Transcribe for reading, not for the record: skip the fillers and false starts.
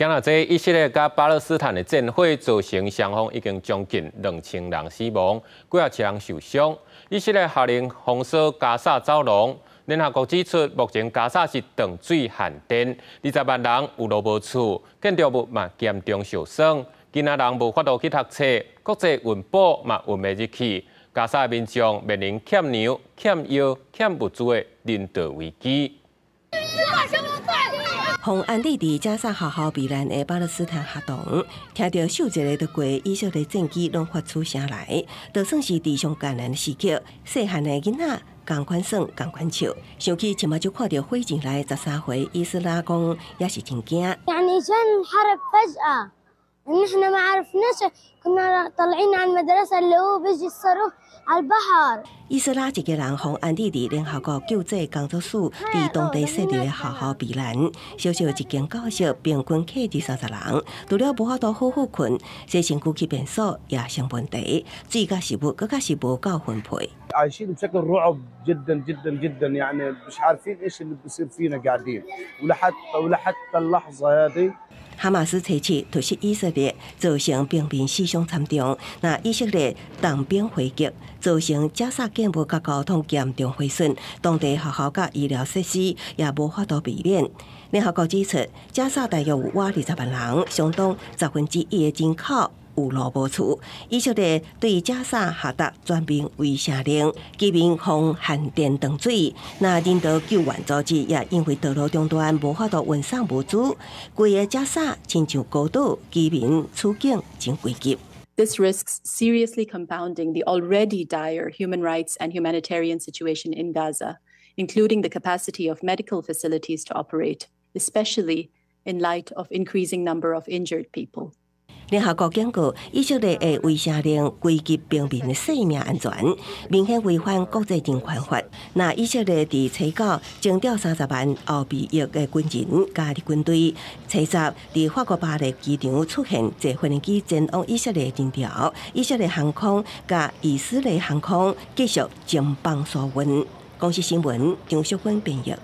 今仔這以色列佮巴勒斯坦的戰火造成雙方已經將近2000人死亡，幾仔千人受傷。以色列下令封鎖加薩走廊。聯合國指出，目前加薩是斷水限電，20萬人有路無厝，建築物嘛嚴重受損，囡仔人無法度去讀冊，國際運補嘛運袂入去。加薩民眾面臨欠糧、欠藥、欠物資的人道危機。予安置佇加薩學校避難的巴勒斯坦學童，聽著數一个就過以色列戰機，攏發出聲來，就算是佇上艱難的時刻，細漢的囡仔仝款耍，仝款笑。想起前目睭看著火進來13歲，伊斯拉講也是真驚。 يعني جن حرب فجأة نحن ما عرفناش كنا طالعين على المدرسة اللي هو بيجي الصاروخ على البحر。伊斯拉一家人予安置佇聯合國救濟工作署佇當地設立的學校避難，小小一間教室平均客20-30人，除了無法度好好睏，洗身軀去便所也成問題，水佮食物閣較是無夠分配。 عايشين بشكل رعب جدا جدا جدا يعني مش عارفين ايش اللي بيصير فينا قاعدين ولحتى اللحظه هذه。哈馬斯初七突襲以色列，造成平民死傷慘重。那以色列重兵回擊，造成加薩建物佮交通嚴重毀損，當地學校佮醫療設施也無法度避免。聯合國指出，加薩大約有倚20萬人，相當1/10的人口有路無厝。以色列對加薩下達全面圍城令，居民予限電斷水。那人道救援組織也因為道路中斷，無法度運送物資。規个加薩親像孤島，居民處境真危急。 This risks seriously compounding the already dire human rights and humanitarian situation in Gaza, including the capacity of medical facilities to operate, especially in light of increasing number of injured people. 聯合國警告，以色列的圍城令危及平民的生命安全，明顯違反國際人權法。那以色列佇初九徵調30萬後備役的軍人加入軍隊，初十佇法國巴黎機場出現坐飛機前往以色列人潮，以色列航空佮以斯雷航空繼續徵放疏運。公視新聞張淑芬編譯。